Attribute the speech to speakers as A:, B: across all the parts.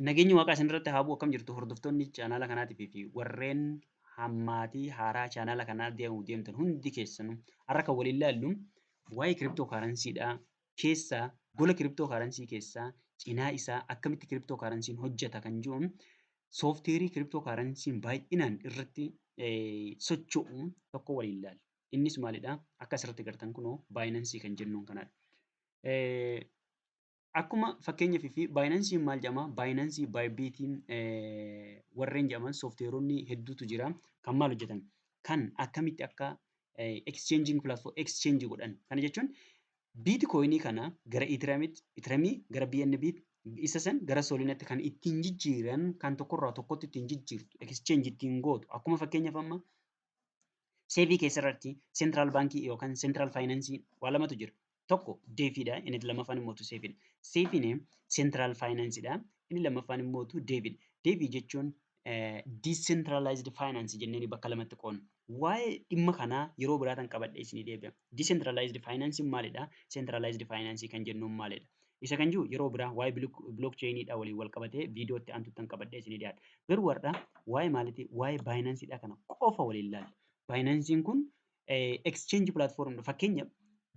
A: Nageenyi Waaqaa isin irratti haa bu'u. Akkam jirtu hordoftoonni chaanaala kanaatii fi warreen hammaatii haaraa chaanaala kanaa deemtan hundi keessanuu, har'a kan waliin ilaallu waa'ee crypto currency dha. Keessaa gola crypto currency keessaa cinaa isaa akkamitti crypto currency'n hojjeta kan jiruun sooftiweerii crypto currency'n baay'inaan irratti socho'u tokko waliin ilaalla. Innis maalidha? Akka asirratti agartan kunoo Binance kan jennuun kanadha. Akkuma fakkeenyaaf fi Binance'n maal jedhama? Binance, Bybit'n warreen jedhaman sooftiweeronni hedduutu jira. Kan maal hojjetan? Kan akkamitti akka exchanging platform exchange godhan. Kana jechuun Bitcoin kana gara Ethereum'tti, Ethereum gara BNB, isa san gara Solanaatti kan ittiin jijjiiran, kan tokkorraa tokkotti ittiin jijjiirtu, exchange ittiin gootu. Akkuma fakkeenyaaf amma seefii keessarratti central baankii yookaan central finance waa lamatu jira. Tokko DeFiidha, inni lammaffaan immoo SeFiidha. SeFiin central financeidha, inni lammaffaan immoo DeFiidha. DeFi jechuun decentralized finance jennee bakka lamatti qoodna. Waa'ee dhimma kanaa yeroo biraatan qabadhee isinii deebi'a. Decentralized finance maalidha? Centralized finance kan jennuun maalidha? Isa kan jiru yeroo biraa waa'ee blockchainiidha waliin wal qabatee viidiyoo itti aantutti qabadhee isinii dhiyaadha. Garuu har'a waa'ee maaliiti? Waa'ee Binanceidha kana qofa waliin ilaalla. Binance'n kun exchange platform, fakkeenya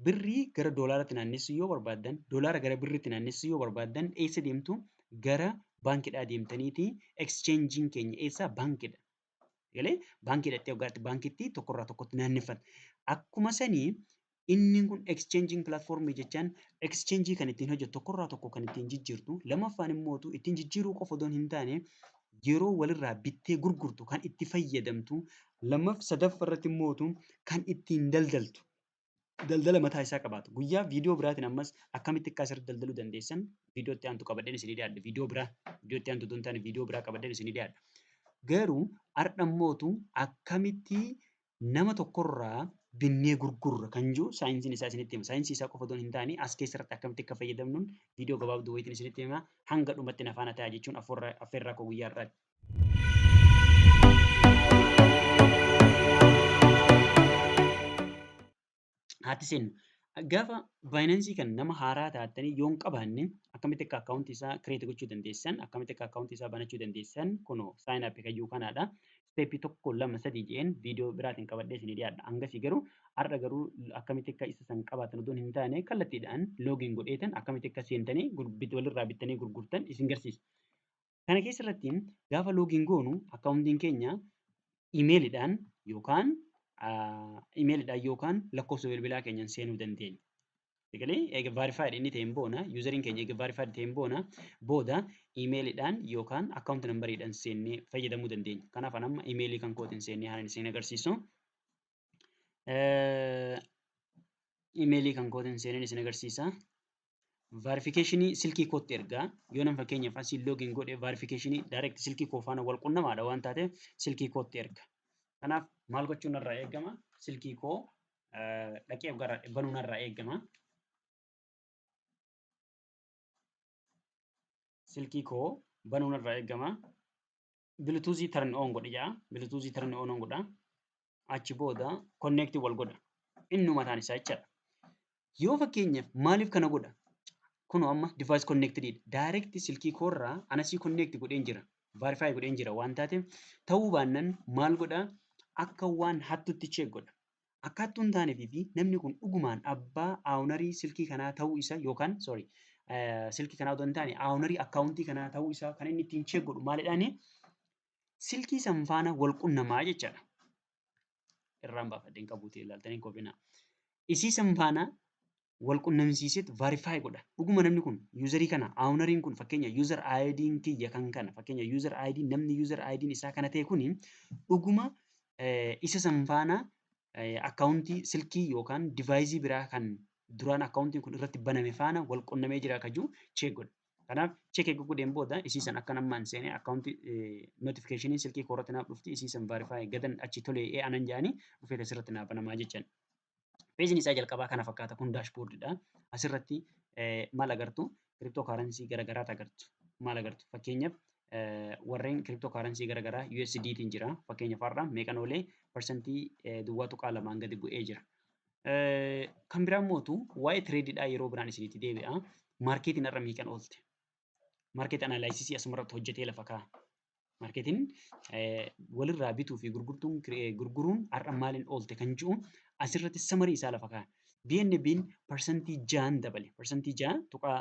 A: birrii gara doolaaratti naannessuu yoo barbaaddan, doolaara gara birriitti naannessuu yoo barbaaddan, eessa deemtu? Gara baankiidhaa deemtaniiti. Exchange'n keenya eessa? Baankiidha. Galee baankii dhaqxee waggaatti baankiitti tokkorraa tokkotti naanneffata. Akkuma sanii inni kun exchanging platform jechaan exchange kan ittiin hojjetu, tokkorraa tokko kan ittiin jijjiirtu, lammaffaan immoo ittiin jijjiiruu qofa odoo hin taane yeroo walirraa bittee gurgurtu kan itti fayyadamtu, lammaff sadaffaa irratti immoo kan ittiin daldaltu. Daldala mataa isaa qabaatu. Guyyaa viidiyoo biraatiin ammas akkamitti akka asirratti daldaluu dandeessan viidiyoo itti aantu qabadheen isinii dhiyaadha. Viidiyoo biraa, viidiyoo itti aantu otoo hin taane viidiyoo biraa qabadheen isinii dhiyaadha. Garuu har'a immootu akkamitti nama tokkorraa binnee gurgurra kan jiru saayinsiin isaa isinitti hima. Saayinsii isaa qofa otoo hin taane as keessatti akkamitti akka fayyadamnuun viidiyoo gabaabduu wayitiin isinitti hima. Hanga dhumatti na faana ta'a jechuun affeerraa koo guyyaa har'aati. Haati seennu. Gaafa Binance kan nama haaraa taatanii yoo hin qabaanne akkamitti akka akkaawuntii isaa create gochuu dandeessan, akkamitti akka akkaawuntii isaa banachuu dandeessan kunoo sign up kayyuu kanaadha. Steepii 1, 2, 3 jedheen viidiyoo biraatiin qabadhee isinii dhiyaadha. Hangasii garuu har'a garuu akkamitti akka isa san qabaatan otoo hin taane kallattiidhaan login godheetan akkamitti akka seentanii walirraa bittanii gurgurtan isin garsiisa. Kana keessa irratti gaafa login goonu akkaawuntiin keenya imeelidhaan yookaan imeelidhaan yookaan lakkoofsa bilbilaa keenyaan seenuu dandeenya. Egalee eega verified inni ta'een boona, uuseriin keenya eega verified ta'een boona booda imeelidhaan yookaan account numberiidhaan seennee fayyadamuu dandeenya. Kanaaf an amma imeelii kan kootiin seennee haalaan isin agarsiisu. Imeelii kan kootiin seeneen isin agarsiisa. Verificationii silkii kootti ergaa. Yoo nan fakkeenyaaf asiin login godhe verificationii direct silkii koo faana wal qunnamaadha waan taateef silkii kootti erga. Kanaaf maal gochuun narraa eegama? Silkii koo dhaqee gara banuu narraa eegama. Silkii koo banuu narraa eegama. Bluetooth turn on godhi jedha. Bluetooth turn on godha. Achi booda connect wal godha. Inni mataan isaa jechaadha. Yoo fakkeenyaaf maaliif kana godha? Kunoo amma device connected dha. Direct silkii koorraa anasii connect godheen jira. Verify godheen jira waan taateef ta'uu baannaan maal godha? Akka waan hattutti check godha. Akka hattuu hin taaneef fi namni kun dhugumaan abbaa aawunarii silkii kanaa ta'uu isaa yookaan sorry silkii kanaa otoo hin taane aawunarii akkaawuntii kanaa ta'uu isaa kan inni ittiin check godhu maalidhaani? Silkii san faana wal qunnamaa jechaadha. Irraan baafadheen qabuuti ilaaltanii kofinaa. Isii san faana wal qunnamsiiseet verify godha. Dhuguma namni kun yuuzarii kana aawunariin kun fakkeenya user ID'n kiyya kan kana fakkeenya user ID namni user ID'n isaa kana ta'e kuni dhuguma isa san faana akkaawuntii silkii yookaan divaayizii biraa kan duraan akkaawuntiin kun irratti baname faana wal qunnamee jira akka jiru check godha. Kanaaf check eega godheen booda isii san akka nammaan seenee akkaawuntii notifiikeeshinii silkii koo irratti naaf dhufti, isii san verify gadan achi tolee ee anan jedhanii dhufeet asirratti naaf banamaa jechaan. Feeziin isaa jalqabaa kana fakkaata, kun daashboordiidha. Asirratti maal agartu? Kiriptoo kaarensi garaagaraatu agartu. Maal agartu? Fakkeenyaaf warreen kiriptoo kaarensi garaagaraa USDT'n jira. Fakkeenyaaf har'a meeqan oolee parsantii 0.2n gadi bu'ee jira. Kan biraa mootu waa'ee tireediidhaa yeroo biraan isinitti deebi'a. Maarkeetiin har'a meeqan oolte? Market analysis asumarratti hojjetee lafa kaa'a. Marketiin walirraa bituu fi gurgurtuun gurguruun har'a maaliin oolte kan jiru asirratti summary isaa lafa kaa'a. BNB'n 6% dabale. 6 tuqaa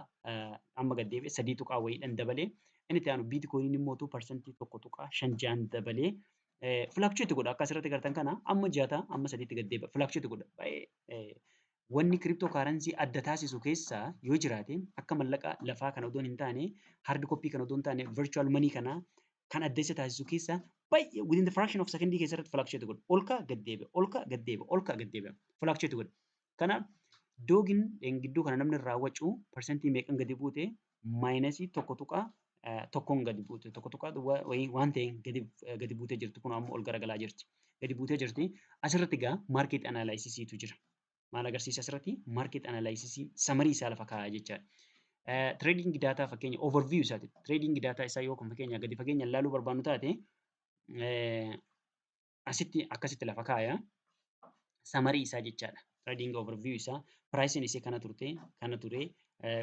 A: amma gad deebi'e sadii tuqaa wayiidhaan dabale. Inni itti aanu Bitcoiniin immoo 1.56% dabalee fluctuate godha. Akka asirratti agartan kana amma jaata amma sadiitti gad deebi'a. Fluctuate godha. Baay'ee wanni crypto currency adda taasisu keessaa yoo jiraate, akka mallaqa lafaa kana odoo hin taane, hard copy kana odoo hin taane, virtual money kana kan adda isa taasisu keessaa baay'ee within the fraction of second keessatti fluctuate godha. Ol ka'a, gad deebi'a. Ol ka'a, gad deebi'a. Ol ka'a, gad deebi'a. Fluctuate godha. Kanaaf Dogeiin gidduu kana namni irraa wacu percentii meeqan gadi buute? Minus 1.1n gadi buute. Tokko tuqaa wayii waan ta'een gadi buutee jirti. Kun ammoo ol garagalaa jirti. Gadi buutee jirti. Asirratti egaa market analysisiitu jira. Maal agarsiisa asirratti? Market analysisii summary isaa lafa kaa'aa jechaadha. Trading data fakkeenya overview isaati. Trading data isaa yoo kun fakkeenya gadi fageenya ilaaluu barbaannu taate, asitti akkasitti lafa kaaya. Summary isaa jechaadha. Trading overview isaa, priceiin isii kana turte, kana ture,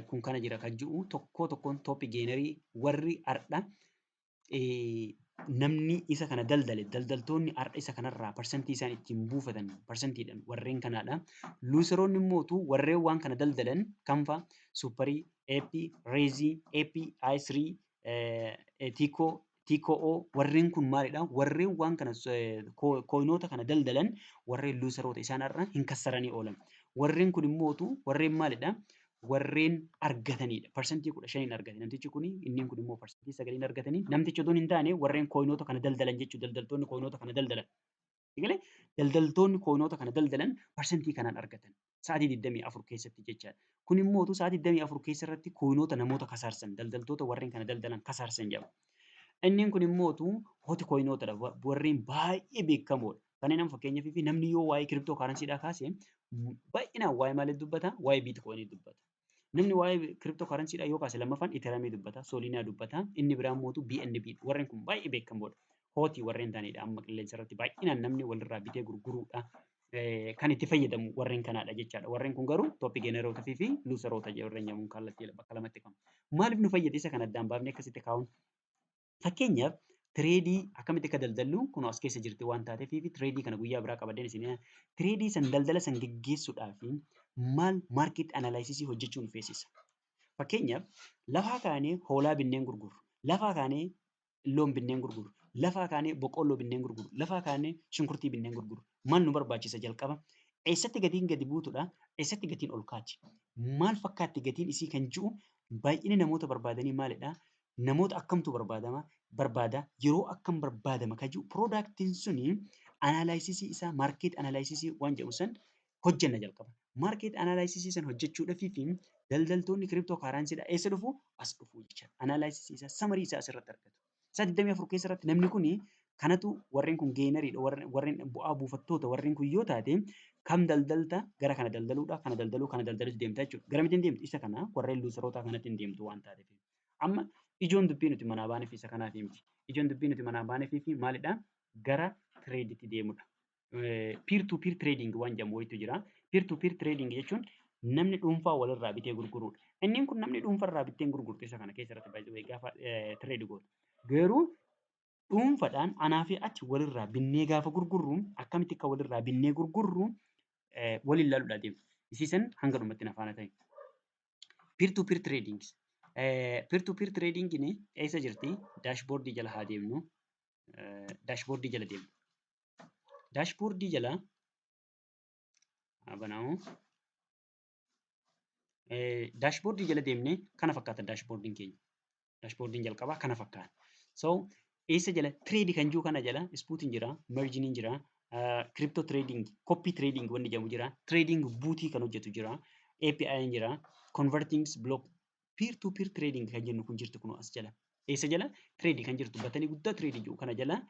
A: kun kana jira kan jiru, tokko tokkoon top gainerii warri har'a namni isa kana daldale, daldaltoonni har'a isa kanarraa percentii isaan ittiin buufatan percentiidhaan warreen kanaadha. Loseroonni immootu warreen waan kana daldalan kam fa'a? Superii, Ape, Raze, Ape, I3, Tiikoo, TKO, warreen kun maalidha? Warreen waan kana coinoota kana daldalan warreen loseroota, isaan har'a hin kassaranii oolan. Warreen kun immootu warreen maalidha? Warreen argatanidha. 15% argate. Namtichi kuni, inni kun immoo 9% argatanii. Namtichi otoo hin taane, warreen coinoota kana daldalan jechuudha. Daldaltoonni coinoota kana daldalan. Egalee daldaltoonni coinoota kana daldalan percentii kanaan argatan. Sa'aatii 24 keessatti jechaadha. Kun immoo sa'aatii 24 keessatti coinoota namoota kasaarsan, daldaltoota warreen kana daldalan kasaarsan jedhama. Inni kun immoo hot coinootadha. Warreen baay'ee beekamoodha. Kanneen amma fakkeenyaaf namni yoo waa'ee crypto currencydhaa kaase baay'inaan waa'ee maalii dubbata? Waa'ee Bitcoinii dubbata. Namni waa'ee crypto currencydhaa yoo kaase lammaffaan Ethereumii dubbata, Solana dubbata, inni biraa immoo BNB. Warreen kun baay'ee beekamoodha. Hotii warreen ta'anidha amma qilleensa irratti baay'inaan namni walirraa bitee gurguruudha. Kan itti fayyadamu warreen kanaadha jechaadha. Warreen kun garuu top gainerootaa fi loseroota warreen jedhamuun kallattii bakka lamatti qabu. Maaliif nu fayyada isa kana addaan baafnee akkasitti kaa'uun? Fakkeenyaaf tradeii akkamitti akka daldallu kun as keessa jirti waan taateef, fi tradeii kana guyyaa biraa qabadeen isin tradeii san daldala san geggeessuudhaaf maal market analysisii hojjechuu nu feesisa. Fakkeenyaaf lafaa kaanee hoolaa binneen gurgurru, lafaa kaanee loon binneen gurgurru, lafaa kaanee boqqolloo binneen gurgurru, lafaa kaanee shunkurtii binneen gurgurru. Maal nu barbaachisa jalqaba? Eessatti gatiin gadi buutudha? Eessatti gatiin ol kaati? Maal fakkaatti gatiin isii kan jiru, baay'inni namoota barbaadanii maalidha? Namoota akkamtu barbaadama? Barbaada, yeroo akkam barbaadama kan jiru, productiin suni analysisii isaa, market analysisii waan jedhamu san hojjenna jalqaba. Market analysisii san hojjechuudhaaf fi daldaltoonni crypto currencydha eessa dhufu? As dhufu jechaadha. Analysisii isaa, summary isaa asirratti argatu. Isaa 24 keessatti namni kuni kanatu, warreen kun gaineriidha, warreen bu'aa buufattoota warreen kun yoo taate, kam daldalta? Gara kana daldaluudha, kana daldaluu, kana daldaluutti deemta jechuudha. Garamitti hin deemtu? Isa kana warreen loseroota kanatti hin deemtu waan taateef. Amma ijoon dubbii nuti manaa baaneef isa kanaaf miti. Ijoon dubbii nuti manaa baaneef maalidha? Gara tradeitti deemudha. Peer to peer trading waan jedhamu wayiitu jira. Peer to peer trading jechuun namni dhuunfaa walirraa bitee gurguruudha. Inni kun namni dhuunfarraa bitee gurgurtu isa kana keessatti baay'ee gaafa trade gootu. Garuu dhuunfaadhaan anaa fi ati walirraa binnee gaafa gurgurru, akkamitti akka walirraa binnee gurgurru waliin ilaaluudhaa deemna. Isiisan hanga dhumatti na faana ta'i. Peer to peer trading. Peer to peer tradingiin eessa jirti? Dashboardii jala haa deemnu. Dashboardii jala deemna. Dashboardii jala haa banamu. Dashboardii jala deemnee kana fakkaata dashboardiin keenya. Dashboardiin jalqabaa kana fakkaata. So eessa jala? Trade kan jiru kana jala spotiin jira, marginiin jira, crypto trading, copy trading wanni jedhamu jira, trading botii kan hojjetu jira, API jira, converting block, peer to peer trading kan jennu kun jirti kun as jala. Eessa jala? Trade kan jirtu, buttonii guddaa trade jiru kana jala.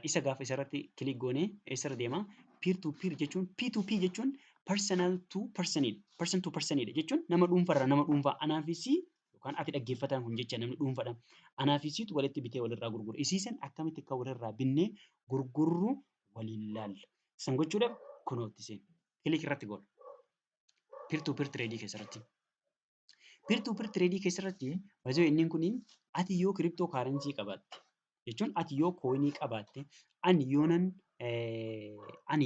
A: Isa gaafa isarratti click goonee eessarra deema? Peer to peer jechuun, P2P jechuun personal to personidha. Person to personidha jechuun nama dhuunfarraa nama dhuunfaa, anaa fi si yookaan ati dhaggeeffataan kun jecha namni dhuunfaadha. Anaa fi siitu walitti bitee walirraa gurgura. Isiisan akkamitti akka walirraa binnee gurgurru waliin laalla. San gochuudhaaf kunootti seenu. Click irratti goona. Peer to peer trade keessatti. Peer to peer trade keessatti baay'ee inni kun ati yoo crypto currency qabaatte, jechuun ati yoo coinii qabaatte, ani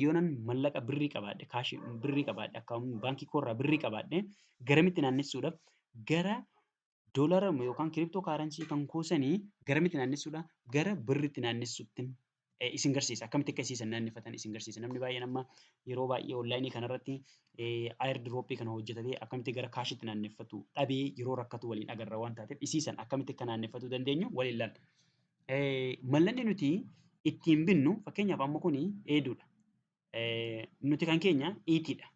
A: yoonan mallaqa birrii qabaadhe, cashii birrii qabaadhe, akka baankii koorraa birrii qabaadhe, garamitti naannessuudhaaf, gara doolara yookaan crypto currency kan kuusanii garamitti naannessuudha, gara birriitti naannessuutti isin garsiisa. Akkamitti akka isiisan naanneffatan isin garsiisa. Namni baay'een amma yeroo baay'ee onlineii kanarratti airdropii kana hojjetatee akkamitti gara cashiitti naanneffatu dhabee yeroo rakkatu waliin agarra waan taateef, isiisan akkamitti akka naanneffatuu dandeenyu waliin ilaalla. Mallanni nuti ittiin binnu, fakkeenyaaf amma kuni eeduudha. Nuti kan keenya ET'dha.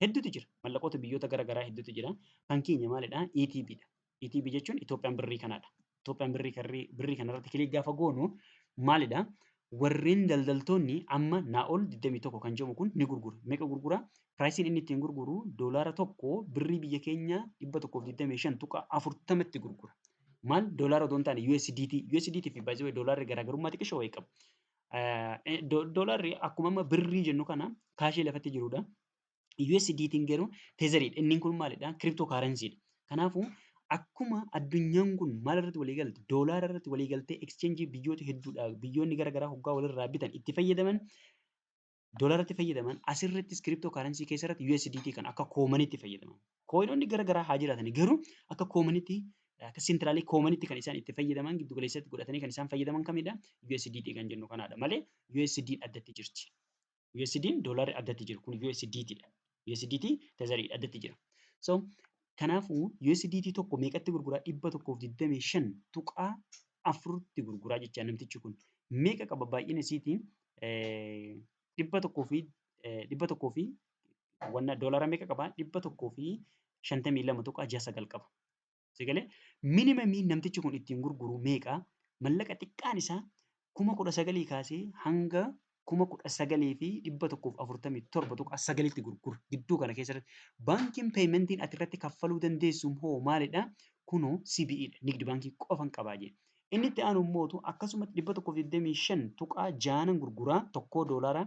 A: Hedduutu jira. Mallaqoota biyyoota garaagaraa hedduutu jira. Kan keenya maalidhaa? ETBdha. ETB jechuun Itoophiyaan birrii kanaadha. Itoophiyaan birrii kanarratti click gaafa goonu maalidhaa? Warreen daldaltoonni amma Naa'ol 21 kan jedhamu kun ni gurgura. Meeqa gurgura? Priceiin inni ittiin gurguru $1 birrii biyya keenyaa 125.40tti gurgura. Maal, doolaara otoo hin taane USDT. USDT fi baay'ee doolaarri garaagarummaa xiqqishoo wayii qabu. Doolaarri akkuma amma birrii jennu kana cashii lafatti jirudha. USDT'n garuu tetheriidha. Inni kun maalidha? Crypto currencydha. Kanaafuu akkuma addunyaan kun maal irratti walii galte, doolaara irratti walii galtee, exchangeii biyyoota hedduudha, biyyoonni garaagaraa hoggaa walirraa bitan itti fayyadaman, doolaaratti fayyadaman, asirrattis crypto currency keessatti USDT kan akka commonitti fayyadaman. Coinoonni garaagaraa haa jiraatan, garuu akka commonitti, akka centralii commonitti kan isaan itti fayyadaman, giddu galeessatti godhatanii kan isaan fayyadaman kamidha? USDT kan jennu kanaadha malee USD addatti jirti. USD'n doolaarri addatti jiru kun USDT dha. USDT tetheriidha, addatti jira. So kanaafuu USDT tokko meeqatti gurguraa? 125.4tti gurguraa jecha namtichi kun. Meeqa qaba baay'ina isiitii? Dhibba tokkoo fi wanna doolaara meeqa qabaa? 152.69 qaba. Sigalee minimumii namtichi kun ittiin gurguru meeqa? Mallaqa xiqqaan isaa 19,000 kaasee hanga 19,147.9tti gurgura. Gidduu kana keessatti baankiin paymentiin ati irratti kaffaluu dandeessu hoo maalidha? Kunoo CBE dha. Nigdi baankii qofan qabaa jedhe. Inni itti aanu immoo akkasumatti 125.6 gurguraa tokkoo doolaara.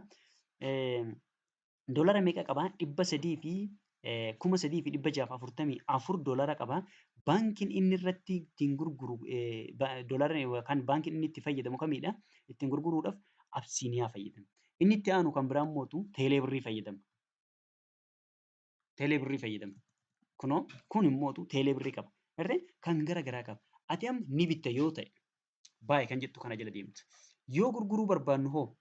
A: Doolaara meeqa qabaa? Dhibba sadii fi 3,644 doolaara qabaa. Baankiin inni irratti ittiin gurguru doolaara yookaan baankiin inni itti fayyadamu kamidha? Ittiin gurguruudhaaf Absiiniyaa fayyadama. Inni itti aanu kan biraa immoo teelee birrii fayyadama. Teelee birrii fayyadama. Kunoo kun immoo teelee birrii qaba. Gartee kan gara garaa qaba. Ati amma ni bitta yoo ta'e, buy kan jettu kana jala deemta. Yoo gurguruu barbaannu hoo,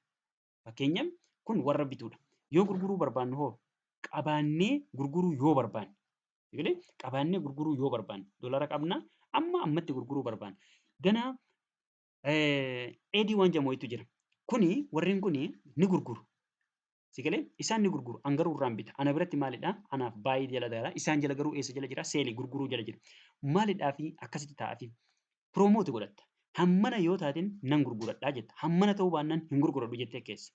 A: fakkeenyaaf kun warra bituudha. Yoo gurguruu barbaannu hoo, qabaannee gurguruu yoo barbaanne, qabaannee gurguruu yoo barbaanne, doolaara qabna, amma ammatti gurguruu barbaanne. Ganaa eedii waan jedhamu wayiitu jira. Kuni warreen kuni ni gurguru. Si galee, isaan ni gurguru. An garuu irraan bita. Ana biratti maalidha? Anaaf buy jala jira. Isaan jala garuu eessa jala jira? Sellii, gurguruu jala jira. Maalidhaa fi akkasitti ta'aatiif? Promote godhatta. Hammana yoo taateen nan gurguradhaa jetta. Hammana ta'uu baannaan hin gurguradhu jettee keessa.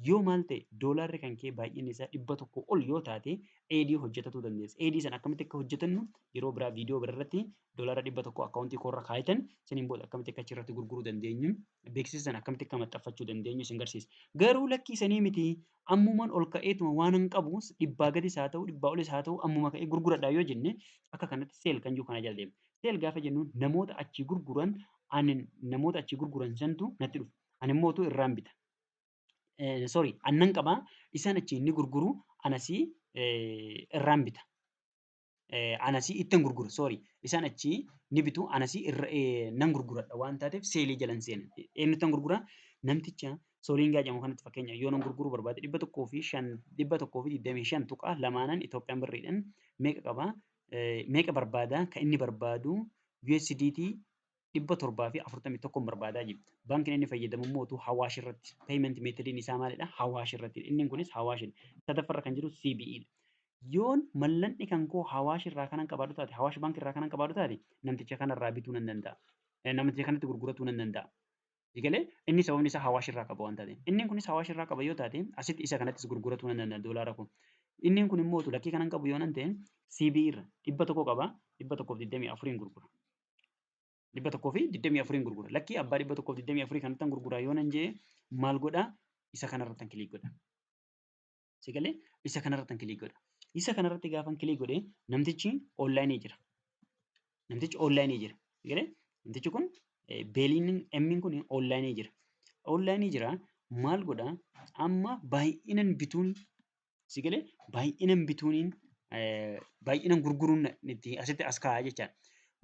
A: Yoo maal ta'e, doolaarri kan kee baay'inni isaa 100 ol yoo taate, adii hojjetatuu dandeessa. Adii sana akkamitti akka hojjetannu yeroo biraa viidiyoo bira irratti, doolaara 100 accountii koorra kaayitan saniin booda akkamitti akka achirratti gurguruu dandeenyu, beeksisa sana akkamitti akka maxxanfachuu dandeenyu isin garsiisa. Garuu lakkii sanii miti, ammumaan ol ka'eetuma waan hin qabu, dhibbaa gadis haa ta'u, dhibbaa olis haa ta'u, ammuma ka'ee gurguradhaa yoo jenne, akka kanatti sell kan jiru kana jala deema. Sell gaafa jennu namoota achii gurguran, ani namoota achii gurguran santu natti dhufa. Ani immoo irraan bita. Sorry, annan qabaa, isaan achii ni gurguru, anasii irraan bita. Anasii ittiin gurgura, sorry, isaan achii ni bitu, anasii irra nan gurguradha waan taateef sellii jalan seena. Eenyuttan gurgura? Namticha Sooliingaa jedhamu kanatti. Fakkeenya yoo nan gurguruu barbaade, 105, 125.2n Itoophiyaan birriidhaan meeqa qabaa? Meeqa barbaada? Kan inni barbaadu USDT 741 barbaadaa jira. Baankiin inni fayyadamu immoo Hawaash irratti. Payment methodiin isaa maalidha? Hawaash irratti. Inni kunis Hawaashidha. Sadaffaarra kan jiru CBE dha. Yoon mallaqni kan koo Hawaash irraa kanan qabaadhu taate, Hawaash baankii irraa kanan qabaadhu taate, namticha kanarraa bituu nan danda'a. Namticha kanatti gurguratuu nan danda'a. Egalee inni sababni isaa Hawaash irraa qaba waan taateef. Inni kunis Hawaash irraa qaba yoo taate, asitti isa kanattis gurguratuu nan danda'a doolaara kun. Inni kun immoo lakkii kanan qabu yoo nan ta'e, CBE irra 100 qaba, 124n gurgura. 124n gurgura. Lakkii abbaa 124 kanattan gurgura yoo nan jee, maal godhaa? Isa kanarrattan click godha. Sigalee isa kanarrattan click godha. Isa kanarratti gaafan click godhe namtichi onlineii jira. Namtichi onlineii jira. Galee namtichi kun beeliin emmiin kun onlineii jira. Onlineii jira maal godhaa amma baay'inan bituun si galee baay'inan bituuniin baay'inan gurguruun itti asitti as kaa'aa jechaadha.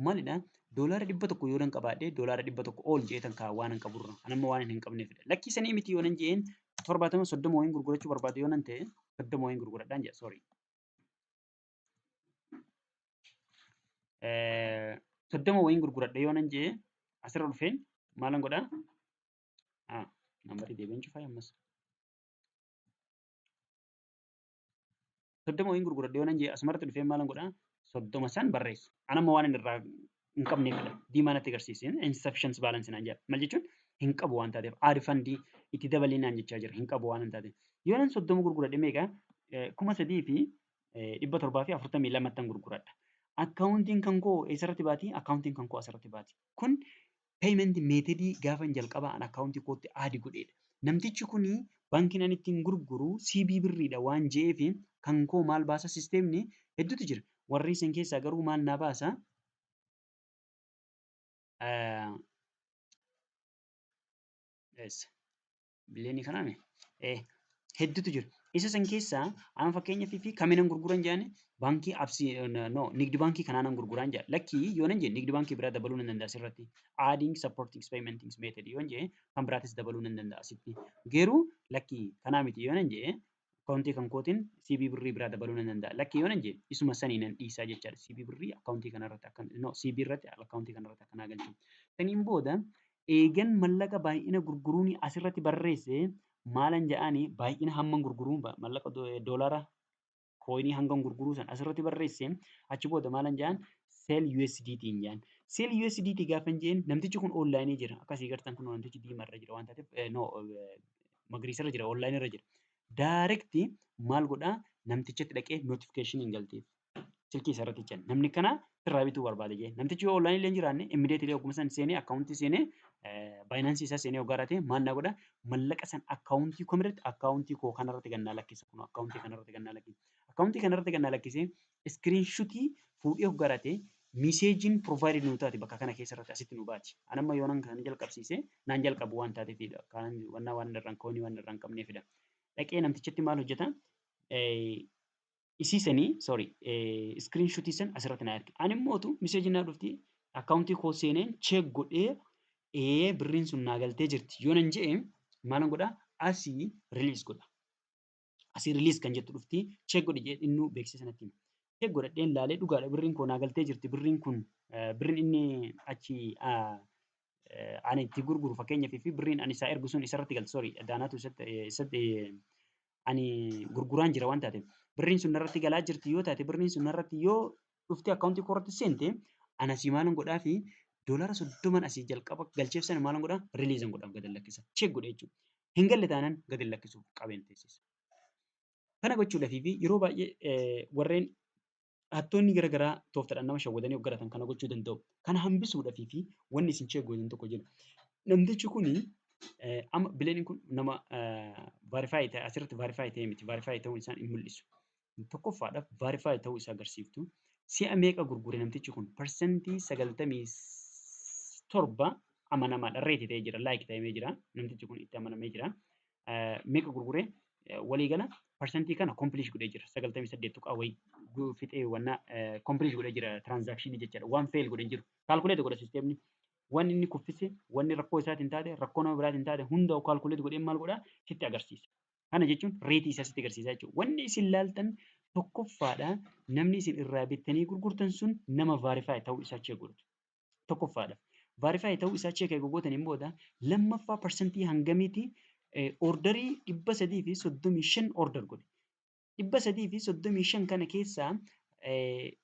A: Maalidhaa $100 yoo nan qabaadhe $100 ol jeetan kaa'a waan hin qaburra. Ani amma waan hin qabneefidha. Lakkii sanii miti yoo nan jeen 70 30 wayiin gurgurachuu barbaade yoo nan ta'e 30 wayiin gurguradhaan jedha sorry. 30 wayiin gurguradha yoo nan jee asirra dhufeen maalan godhaa? Nambarii deebiin cufaa ammas. 30 wayiin gurguradha yoo nan jee asumarratti dhufee maalan godhaa? 30 san barreessa. An amma waan inni irraa hin qabneefidha. Diimaa natti agarsiise. Insufficient balance naan jedha. Maal jechuun hin qabu waan taateef add fundii itti dabalii naan jechaa jira. Hin qabu waan hin taateef. Yoo nan 30 gurguradhe meeqa? 3742ttan gurguradha. Akkaawuntiin kan koo eessarratti baati? Akkaawuntiin kan koo asirratti baati. Kun payment methodii gaafan jalqabaa an akkaawuntii kootti aadi godheedha. Namtichi kuni baankiin ani ittiin gurguru CB birriidha waan je'eef kan koo maal baasa sisteemni hedduutu jira. Warri isin keessaa garuu maal naa baasa? Eessa? Bileenii kanaami? Hedduutu jira. Isa san keessaa amma fakkeenyaaf fi kamiinan gurguran jedhani baankii absii no nigdi baankii kanaanan gurguran jedha. Lakkii yoo nan jedhe nigdi baankii biraa dabaluu nan danda'a asirratti. Adding supporting payment method yoon jedhe kan biraatis dabaluu nan danda'a asitti. Garuu lakkii kanaa miti yoo nan jedhe akkaawuntii kan kootiin CB birrii biraa dabaluu nan danda'a. Lakkii yoo nan jedhe isuma sanii nan dhiisaa jechaadha. CB birrii akkaawuntii kanarratti akka no CB irratti akkaawuntii kanarratti akka naa galchu. Saniin booda eegan mallaqa baay'ina gurguruun asirratti barreesse maalan ja'aani baay'ina hamman gurguruun mallaqa doolaara kooyinii hangan gurguruu san asirratti barreesse achi booda maalan ja'an sell USDT hin ja'an. Sell USDT gaafan je'en namtichi kun onlaayinii jira. Akkasii gartan kun namtichi diimaa irra jira waan taateef no magariisa irra jira onlaayinii irra jira. Direct maal godhaa namtichatti dhaqee notification hin galteef. Silkii isa irratti jecha namni kana sirraa bituu barbaade jee. Namtichi yoo onlaayinii illee hin jiraanne immediately ogguma san seenee akkaawuntii seenee baayinaansii isaa seenee hoggaa raatee maal naa godha mallaqa san akkaawuntii kamirratti akkaawuntii koo kanarratti gannaa lakkisa kun akkaawuntii kanarratti gannaa lakkisa. Akkaawuntii kanarratti gannaa lakkisee iskiriinshutii fuudhee hoggaa raatee miseejiin provide nuu taate bakka kana keessa irratti asitti nu baati. An amma yoo nan kana jalqabsiise naan jalqabu waan taateefidha. Kaan wannaa waan irraan koonii waan irraan qabneefidha. Dhaqee namtichatti maal hojjeta? Isii sanii sorry screenshotii san asirratti naa erge. Ani immootu miseejiin naa dhufti akkaawuntii koo seeneen check godhee ee birriin sun naa galtee jirti yoo nan je'e maalan godhaa asii release godha. Asii release kan jettu dhufti check godhi jedhee innuu beeksisa natti hima. Check godhadheen laalee dhugaadha birriin koo naa galtee jirti birriin kun birriin inni achi ani itti gurguru fakkeenyaaf fi birriin ani isaa ergu sun isarratti galti sorry daanaatu isatti ani gurguraan jira waan taateef birriin sun narratti galaa jirti yoo taate birriin sun narratti yoo dhuftee akkaawuntii koo irratti seente ani asii maalan godhaa fi $30n asii jalqaba galcheef sana maalan godhaa riliizan godhaaf gad lakkisa check godhe jechuudha. Hin galle taanaan gad lakkisuuf qabeen teessisa. Kana gochuudhaaf fi yeroo baay'ee warreen hattoonni gara garaa tooftaadhaan nama shawwadanii of garatan kana gochuu danda'u. Kana hambisuudhaaf fi wanni isin check gootan tokko jira. Namtichi kuni amma bileeniin kun nama verify ta'e asirratti verify ta'e miti verify ta'uu isaan hin mul'isu. Tokkoffaadhaaf verify ta'uu isaa agarsiiftu. Si'a meeqa gurgure namtichi kun 97% amanamaadha. Rate ta'ee jira like ta'ee jira namtichi kun itti amanamee jira. Meeqa gurgure waliigala parsantii kana complete godhee jira. 98 tuqaa wayii fixee wanna complete godhee jira transaction jechaadha. Waan fail godhee jiru. Calculate godha sisteemni. Wanni inni kuffise, wanni rakkoo isaatiin taate, rakkoo nama biraatiin taate hunda calculate godhee maal godhaa sitti agarsiisa. Kana jechuun rateii isaa sitti agarsiisa jechuudha. Wanni isin laaltan tokkoffaadha namni isin irraa bittanii gurgurtan sun nama verify ta'uu isaa check godhatu. Tokkoffaadha. Verify ta'uu isaa check eega gootaniin booda lammaffaa parsantii hangamiiti orderii 335 order godhe. 335 kana keessaa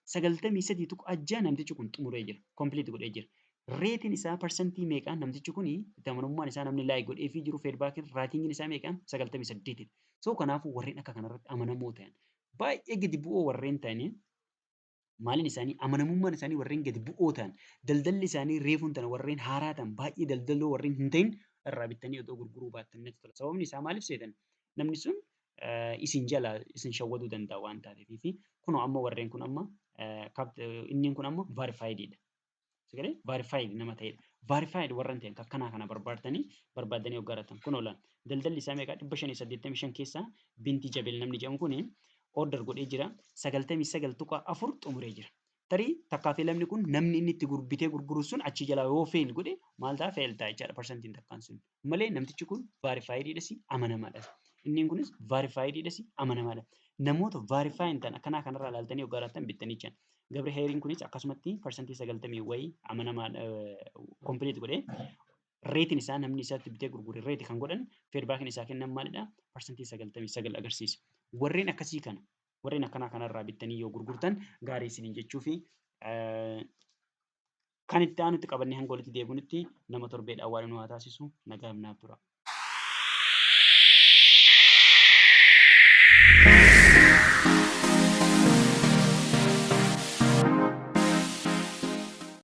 A: 93.6 namtichi kun xumuree jira. Complete godhee jira. Rateiin isaa parsantii meeqaa namtichi kun itti amanamummaan isaa namni like godheefii jiru feedbackiin ratingiin isaa meeqaa 98dha. So kanaafuu warreen akka kanarratti amanamoo ta'an baay'ee gadi bu'oo warreen ta'anii maaliin isaanii amanamummaan isaanii warreen gadi bu'oo ta'an daldalli isaanii reefuun tana warreen haaraa ta'an baay'ee daldaloo warreen hin ta'in irraa bittanii otoo gurguruu baattan natti tola. Sababni isaa maaliif seetan namni sun isin jala isin shawwaduu danda'a waan taateef. Fi kunoo amma warreen kun amma inni kun amma verified dha. Sagalee verified nama ta'edha. Verified warran ta'an akkanaa kana barbaaddanii barbaaddanii hoggaaratan kunoo laal daldalli isaa meeqa 585 keessaa Binti Jabel namni jedhamu kuni order godhee jira, 99.4 xumuree jira. Tarii takkaa fi lamni kun namni inni itti bitee gurguru sun achi jalaa yoo fail godhe maal ta'a? Fail ta'a jechaadha parsantiin takkaan sun. Malee namtichi kun verified dhas, amanamaadhas. Inni kunis verified dhas, amanamaadha. Namoota verify hin ta'an akkanaa kanarraa ilaaltanii hoggaaratan bittanii jechaan. Gabri Heeriin kunis akkasumatti 90% wayii amanamaadha, complete godhee rateiin isaa namni isatti bitee gurgure rate kan godhan feedbackiin isaa kennan maalidha? 99% agarsiisa. Warreen akkasii kana, warreen akkanaa kanarraa bittanii yoo gurgurtan gaarii isiniin jechuu fi kan itti aanutti qabannee hanga walitti deebinutti nama torbeedhaan waan nu haa taasisu, nagaan naaf tura.